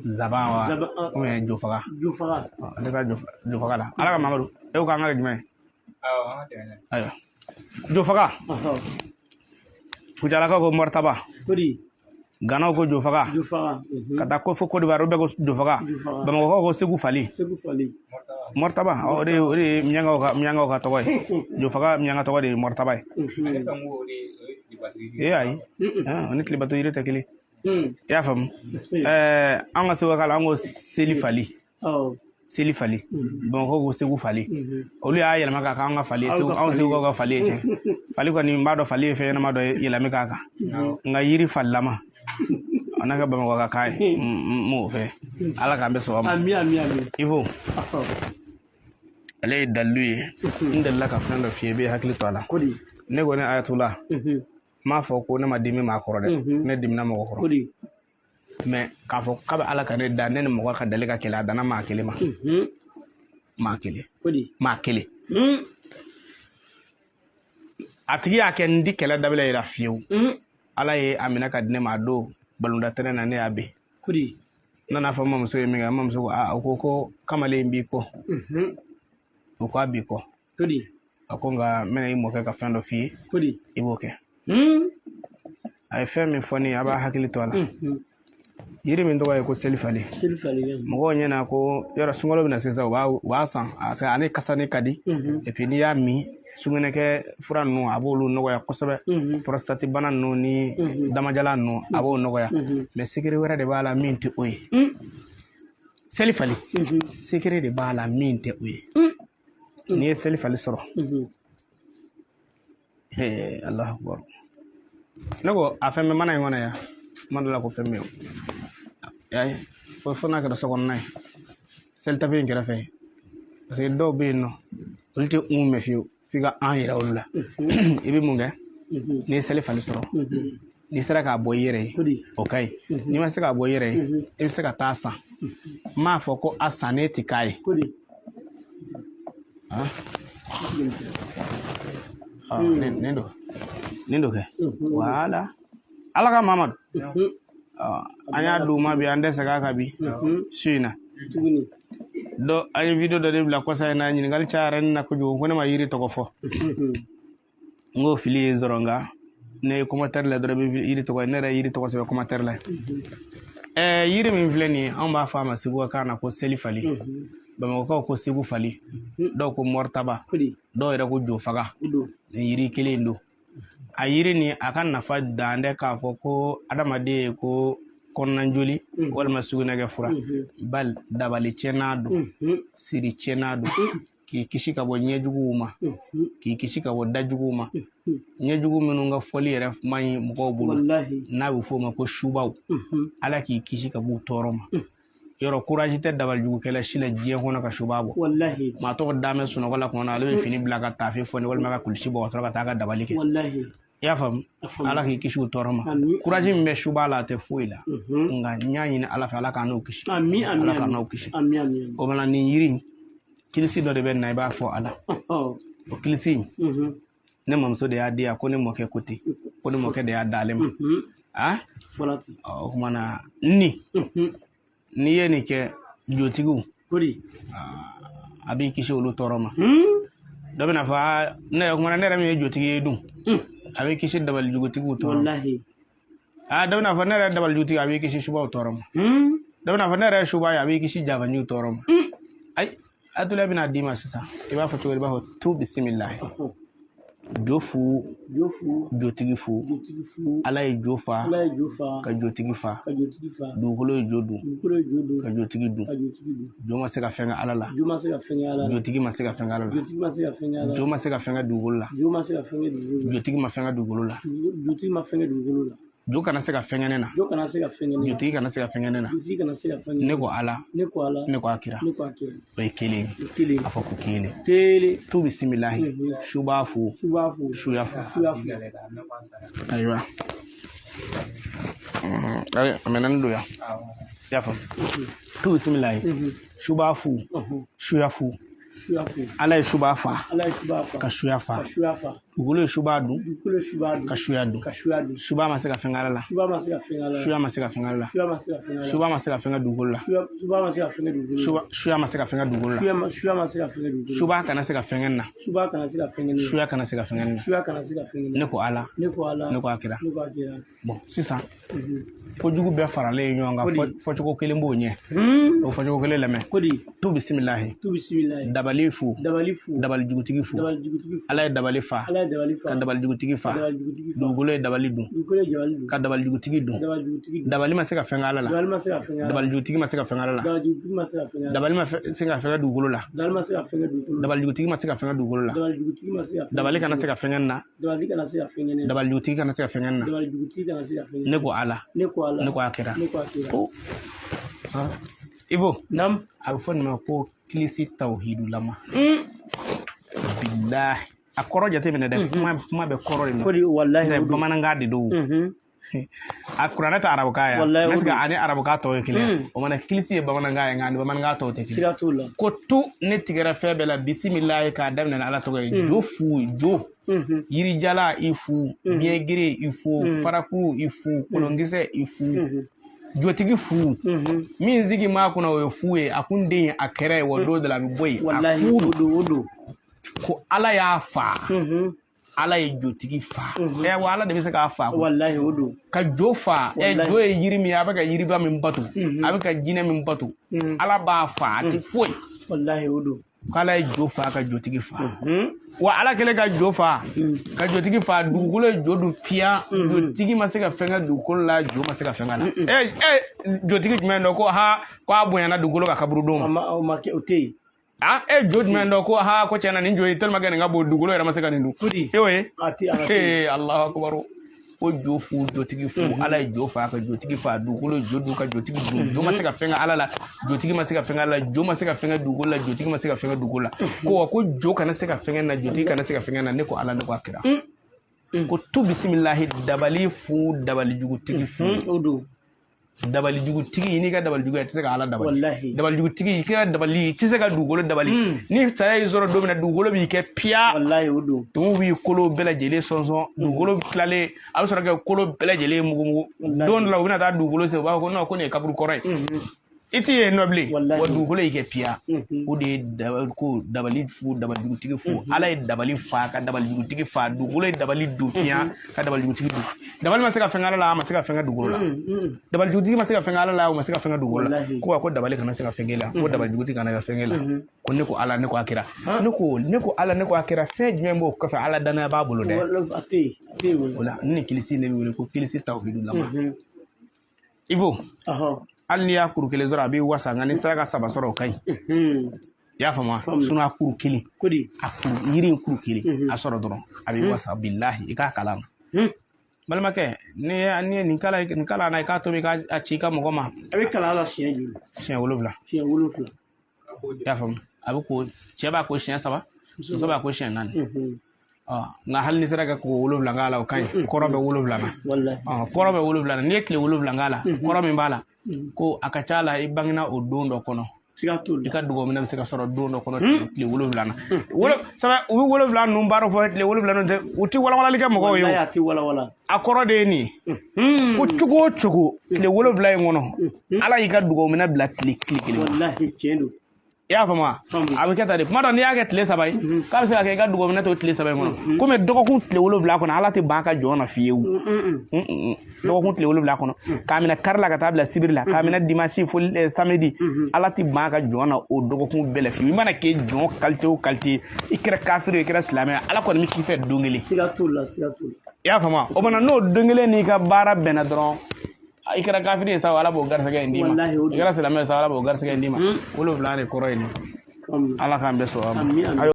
Zaban wa ou bien jofaga. Jofaga. An tɛ taa jofaga la. Ala ka Mamadu, e ko k'an ka kɛ jumɛn ye? Awɔ, an ka tɛmɛ n'a ye. Ayiwa, jofaga. Kucalakaw ko mɔritaba. Kodi. Ganaw ko jofaga. Jofaga. Ka taa ko fo Côte d'Ivoire, olu bɛɛ ko jofaga. Jofaga. Bamakɔkaw ko Segu fali. Segu fali. Mɔritaba, o de ye miɲankaw ka tɔgɔ ye. Jofaga miɲanka tɔgɔ de ye mɔritaba ye. Ale fɛn ko o de o ye tilebatigi. Ee ayi, o ni tilebato yiri tɛ kelen. I y'a faamu? Ɛɛ, an ka segu la, an ko seli fali. Seli fali. Bamakɔ ko Segu fali. Olu y'a yɛlɛma k'a k'an ka fali ye. Segu, anw Segukaw ka fali ye tiɲɛ. Fali kɔni, n b'a dɔn fali ye fɛn ɲɛnama dɔ ye, yɛlɛma k'a kan. Nka yiri falilama, a n'a ka Bamakɔ ka kan ye, n m'o fɛ. Ala k'an bɛ sɔn ma. Ami, ami, ami. Ivo, ale ye dalilu ye. N delila ka fɛn dɔ f'i ye, i bɛ hakili to a la. Kodi. Ne ko ne Ayatula n m'a fɔ ko ne ma dimi maa kɔrɔ dɛ. Ne dimina mɔgɔ kɔrɔ. Kodi. Mais k'a fɔ k'a bɛ Ala ka ne da, ne ni mɔgɔ ka dali ka kɛlɛ, a danna maa kelen ma. Maa kelen. Kodi. Maa kelen. A tigi y'a kɛ n di kɛlɛ dabila yira fiyewu. Ala ye a minɛ ka di ne ma a don balonda tɛnɛ na, ne y'a bin. Kodi. N nana fɔ n mamuso ye min kɛ, n mamuso ko aa, o ko ko kamalen b'i kɔ. O ko a b'i kɔ. Kodi. A ko nka n bɛna i mɔkɛ ka fɛn dɔ f'i ye. Kodi. I b'o kɛ. A ye fɛn min fɔ ne ye, a b'a hakili to a la. Yiri min tɔgɔ ye ko selifali. Selifali. Mɔgɔw ɲɛna ko yɔrɔ sunkalo bɛna se sisan, u b'a san parce que ale kasa ne ka di. Et puis n'i y'a min, sugunɛkɛ fura ninnu, a b'olu nɔgɔya kosɛbɛ. Prostate bana ninnu ni damajalan ninnu, a b'o nɔgɔya. Mais secret wɛrɛ de b'a la min tɛ o ye. Selifali, secret de b'a la min tɛ o ye. N'i ye selifali sɔrɔ, Alahu akubar. Ne ko a fɛn bɛ mana in kɔnɔ yan, kuma dɔ la ko fɛn bɛ yen. Ayi, fo n'a kɛra so kɔnɔna ye, selitape in kɛrɛfɛ, parce que dɔw bɛ yen nɔ, olu tɛ un mɛn fiyewu, f'i ka an yira olu la. I bɛ mun kɛ? N'i ye seli fali sɔrɔ, n'i sera k'a bɔ i yɛrɛ ye, o ka ɲi. N'i ma se k'a bɔ i yɛrɛ ye, i bɛ se ka taa san. N m'a fɔ ko a sannen ti k'a ye. Kodi. Ah, nin don, nin don kɛ. Wala Ala ka Mamadu, an y'a d'u ma bi, an tɛ segin a kan bi su in na. Tuguni. Dɔ an ye vidéo dɔ de bila kɔsa in na, ɲininkali cayara ne na kojugu ko ne ma yiri tɔgɔ fɔ. N k'o fili ye dɔrɔn, nka ne ye commentaire la dɔrɔn, i bɛ yiri tɔgɔ ye. Ne yɛrɛ ye yiri tɔgɔ sɛbɛn commentaire la. Ɛɛ, yiri min filɛ nin ye, anw b'a fɔ a ma segu kan na ko seli fali. Bamakɔkaw ko Segu fali, dɔw ko mɔritaba, Kodi. dɔw yɛrɛ ko jofaga. O don. Nin yiri kelen in don. A yiri nin, a ka nafa dan tɛ k'a fɔ ko adamaden ye ko kɔnɔnajoli walima sugunɛkɛ fura. Bali dabali tiɲɛna don, siri tiɲɛna don, k'i kisi ka bɔ ɲɛjuguw ma, k'i kisi ka bɔ dajuguw ma, ɲɛjugu minnu ka fɔli yɛrɛ man ɲi mɔgɔw bolo, Walahi. n'a bɛ f'o ma ko subaw. Ala k'i kisi ka b'u tɔɔrɔ ma. Yɔrɔ courage tɛ dabalijugukɛla si la diɲɛ kɔnɔ ka suba bɔ. Walahi. Maa tɔgɔ damɛ sunɔgɔ la kuma na, ale bɛ fini bila ka taafe fɔ ni walima ka kulisi bɔ ka sɔrɔ ka taa ka dabali kɛ. Walahi. I y'a faamu? A faamu. Ala k'i kisi u tɔɔrɔ ma. Ami. Courage min bɛ suba la, a tɛ foyi la. Nka n y'a ɲini Ala fɛ, Ala k'an n'o kisi. Ami, ami. Ala k'an n'o kisi. Ami, ami, ami. O mana nin yiri in kilisi dɔ de bɛ na, i b'a fɔ a la. O kilisi in, ne mamuso de y'a di yan ko ne mɔkɛ ko ten, ko ne mɔkɛ de y'a d'ale ma. A Fɔra ten. o kuma na ni n'i ye nin kɛ jotigiw, Kodi. a b'i kisi olu tɔɔrɔ ma. Dɔ bɛna fɔ aa, ne yɛrɛ kumana, ne yɛrɛ min ye jotigi ye dun, a b'i kisi dabalijugutigiw tɔɔrɔ ma. Walahi. Aa, dɔ bɛna fɔ ne yɛrɛ ye dabalijugutigi, a b'i kisi subaw tɔɔrɔ ma. Dɔ bɛna fɔ ne yɛrɛ ye suba ye, a b'i kisi jafanjiw tɔɔrɔ ma. Ayi, Adula bɛna d'i ma sisan, i b'a fɔ cogo di? I b'a fɔ tu bisimilahi. Jo fu. Jo fu. Jotigi fu. Jotigi fu. Ala ye jo fa. Ala ye jo fa. Ka jotigi fa. Ka jotigi fa. Dugukolo ye jo dun. Dugukolo ye jo dun. Ka jotigi dun. Ka jotigi dun. Jo ma se ka fɛn kɛ Ala la. Jo ma se ka fɛn kɛ Ala la. Jotigi ma se ka fɛn kɛ Ala la. Jotigi ma se ka fɛn kɛ Ala la. Jo ma se ka fɛn kɛ dugukolo la. Jo ma se ka fɛn kɛ dugukolo la. Jotigi ma fɛn kɛ dugukolo la. Jotigi ma fɛn kɛ dugukolo la. Jo kana se ka fɛn kɛ ne na. Jo kana se ka fɛn kɛ ne na. Jotigi kana se ka fɛn kɛ ne na. Jotigi kana se ka fɛn kɛ ne Ne na. ko Ala. Ne ko Ala. Ne ko a kira. Ne ko a kira. O ye kelen ye. O kelen. A fɔ ko kelen. Kelen. Tu bisimilahi. Suba fu. Suba fu. Suya fu. Suya fu. Ayiwa. Ayi, a mɛnna ni don yan. I y'a faamu? Tu bisimilahi. Suba fu. Suya fu. Suya fu. Ala ye suba fa. Ala ye suba fa. Ka suya fa. Ka suya fa. Dugukolo ye suba dun. Dugukolo ye suba dun. Ka suya dun. Ka suya dun. Suba ma se ka fɛn k'ala la. Suba ma se ka fɛn k'ala la. Suya ma se ka fɛn k'ala la. Suya ma se ka fɛn k'ala la. Suba ma se ka fɛn kɛ dugukolo la. Suba ma se ka fɛn kɛ dugukolo la. Suba suya ma se ka fɛn kɛ dugukolo la. Suya ma se ka fɛn kɛ dugukolo la. Suba kana se ka fɛn kɛ nin na. Suba kana se ka fɛn kɛ nin na. Suya kana se ka fɛn kɛ nin na. Suya kana se ka fɛn kɛ nin na. Ne ko Ala. Ne ko Ala. Ne ko a kira. Ne ko a kira. Bon sisan kojugu bɛɛ faralen ɲɔgɔn kan, fɔcogo kelen b'o ɲɛ. O fɔcogo kelen lamɛn. Kodi. Tu bisimilahi. Tu bisimilahi. Dabali fu. Dabali fu. Dabali jugutigi fu. Dabali jugutigi fu. Ala ye dabali fa. Ala ye dabali fa. Ka dabali jugutigi fa. Dabali jugutigi fa. Dugukolo ye dabali dun. Dugukolo ye dabali dun. Ka dabali jugutigi dun. Dabali jugutigi dun. Dabali ma se ka fɛn kɛ Ala la. Dabali ma se ka fɛn kɛ Ala la. Dabali jugutigi ma se ka fɛn kɛ Ala la. Dabali jugutigi ma se ka fɛn kɛ Ala la. Dabali ma se ka fɛn kɛ dugukolo la. Dabali ma se ka fɛn kɛ dugukolo la. Dabali jugutigi ma se ka fɛn kɛ dugukolo la. Dabali jugutigi ma se ka fɛn kɛ. Dabali kana se ka fɛn kɛ nin na. Dabali kana se ka fɛn kɛ nin na. Dabali jugutigi kana se ka fɛn kɛ nin na. Dabali jugutigi kana se ka fɛn kɛ. Ne ko Ala. Ne ko Ala. Ne ko a kira. Ne ko a kira. Ko Ivo. Nam. A bɛ fɔ nin ma ko kilisi tawhidulama. Bilahi. A kɔrɔ jateminɛ dɛ. Kuma bɛ kɔrɔ de nɔfɛ. Kodi walahi. Bamanankan de don. A kuranɛ tɛ arabukan ye. Walahi. Est-ce que ani arabukan tɔw ye kelen ye? O mana kilisi ye bamanankan ye, nka ani bamanankan tɔw tɛ kelen. Siga t'o la. Ko tu ne tigɛra fɛn bɛɛ la bisimilahi k'a daminɛ ni Ala tɔgɔ ye. Jo fu jo. Yirijala i fu, biɲɛgere i fu, farakuru i fu, kolonkisɛ i fu, jotigi fu. Min sigi maa kunna o ye fu ye, a kun den ye a kɛrɛ ye, wa don dɔ la a bɛ bɔ yen. A fu don. Ko Ala y'a fa. Ala ye jotigi fa. Wa Ala de bɛ se k'a fa. Walahi o don. Ka jo fa. Jo ye yiri min ye, a bɛ ka yiriba min bato, a bɛ ka jinɛ min bato. Ala b'a fa, a tɛ foyi. Walahi o don. K'ala ye jo fa ka jotigi fa. Wa Ala kɛlen ka jo fa, ka jotigi fa, dugukolo ye jo dun piyan. Jotigi ma se ka fɛn kɛ dugukolo la, jo ma se ka fɛn k'a la. Jotigi jumɛn dɔn ko ha ko a bonyana dugukolo ka kaburudon ma? O ma kɛ, o tɛ yen. Jo jumɛn dɔn ko ha ko tiɲɛna nin jo ye tellement que nin ka bon dugukolo yɛrɛ ma se ka nin dun. E y'o ye? Alahu akubaru. Ko jo fu jotigi fu. Ala ye jo fa ka jotigi fa, dugukolo jo dun ka jotigi dun. Jo ma se ka fɛn kɛ Ala la, jotigi ma se ka fɛn kɛ Ala la, jo ma se ka fɛn kɛ dugukolo la, jotigi ma se ka fɛn kɛ dugukolo la. Ko wa ko jo kana se ka fɛn kɛ na, jotigi kana se ka fɛn kɛ na. Ne ko Ala, ne ko a kira. Ko tu bisimilahi dabali fu dabali jugutigi fu. O don. Dabali jugutigi n'i ka dabali juguya i tɛ se ka Ala dabali. Walahi. Dabali jugutigi i ka dabali i tɛ se ka dugukolo dabali. Ni saya y'i sɔrɔ don min na dugukolo b'i kɛ piya. Walahi o don. Tumuw b'i kolo bɛɛ lajɛlen sɔnsɔn. Dugukolo tilalen a bɛ sɔrɔ ka kolo bɛɛ lajɛlen mugu mugu. Don dɔ la u bɛna taa dugukolo sen u b'a fɔ ko non ko nin ye kaburu kɔrɔ ye. I ti yen nɔ bilen. Wa dugukolo y'i kɛ piya. O de ye ko dabali fu dabali jugutigi fu. Ala ye dabali fa ka dabali jugutigi fa. Dugukolo ye dabali dun piyan ka dabali jugutigi dun. Dabali ma se ka fɛn kɛ Ala la, a ma se ka fɛn kɛ dugukolo la. Dabali jugutigi ma se ka fɛn kɛ Ala la, o ma se ka fɛn kɛ dugukolo la. Ko wa ko dabali kana se ka fɛn kɛ la, ko dabali jugutigi kana ka fɛn kɛ la. Ko ne ko Ala, ne ko a kira. Ne ko Ala, ne ko a kira. Fɛn jumɛn b'o kɔfɛ Ala danaya b'a bolo dɛ. O la ni kilisi ne bɛ wele ko kilisi tawhidulama. Ivo. Hali n'i y'a kuru kelen sɔrɔ a b'i wasa, nka n'i sera ka saba sɔrɔ o ka ɲi. I y'a faamu wa? Sinon a kuru kelen, a kuru yiri in kuru kelen a sɔrɔ dɔrɔn a b'i wasa bilahi i k'a kalan. Balimakɛ n'i ye nin kalan na i k'a tobi k'a ci i ka mɔgɔ ma. A bɛ kalan a la siɲɛ joli? Siɲɛ 7. Siɲɛ 7. I y'a faamu? A bɛ ko cɛ b'a ko siɲɛ 3, muso b'a ko siɲɛ 4. Nka hali n'i sera ka ko 7 k'a la o ka ɲi. Kɔrɔ bɛ 7 na. Kɔrɔ bɛ 7 na. N'i ye tile 7 k'a la, kɔrɔ min b'a la, ko a ka ca la i bangena o don dɔ kɔnɔ. I ka dugawu minɛ bɛ se ka sɔrɔ don dɔ kɔnɔ tile 7 na. U bɛ 7 ninnu baara fɔ tile 7 ninnu tɛ, u tɛ walawalali kɛ mɔgɔw ye o. A kɔrɔ de ye nin ye. Ko cogo o cogo tile 7 in kɔnɔ, Ala y'i ka dugawu minɛ bila tile kelen. I y'a faamu wa? A bɛ kɛ tan de. Kuma dɔ n'i y'a kɛ tile 3 ye, k'a bɛ se ka kɛ i ka dugawu minɛ to tile 3 in kɔnɔ. Komi dɔgɔkun tile 7 kɔnɔ, Ala tɛ ban a ka jɔn na fiyewu. Dɔgɔkun tile 7 kɔnɔ, k'a minɛ kari la ka taa bila sibiri la, k'a minɛ dimanche fo samedi, Ala tɛ ban a ka jɔn na o dɔgɔkun bɛɛ la fiyewu. I mana kɛ jɔn qualité o qualité, i kɛra kafiri ye, i kɛra silamɛ ye, Ala kɔni bɛ k'i fɛ don kelen. Siga t'o la, siga t'o la. I y'a faamu wa? O mana n'o don kelen n'i ka baara bɛnna dɔrɔn, i kɛra kafiri ye sa, Ala b'o garisɛgɛ in d'i ma. I kɛra silamɛ ye sa, Ala b'o garisɛgɛ in d'i ma. 7 de kɔrɔ ye nin. Ala k'an bɛɛ sɔn a ma.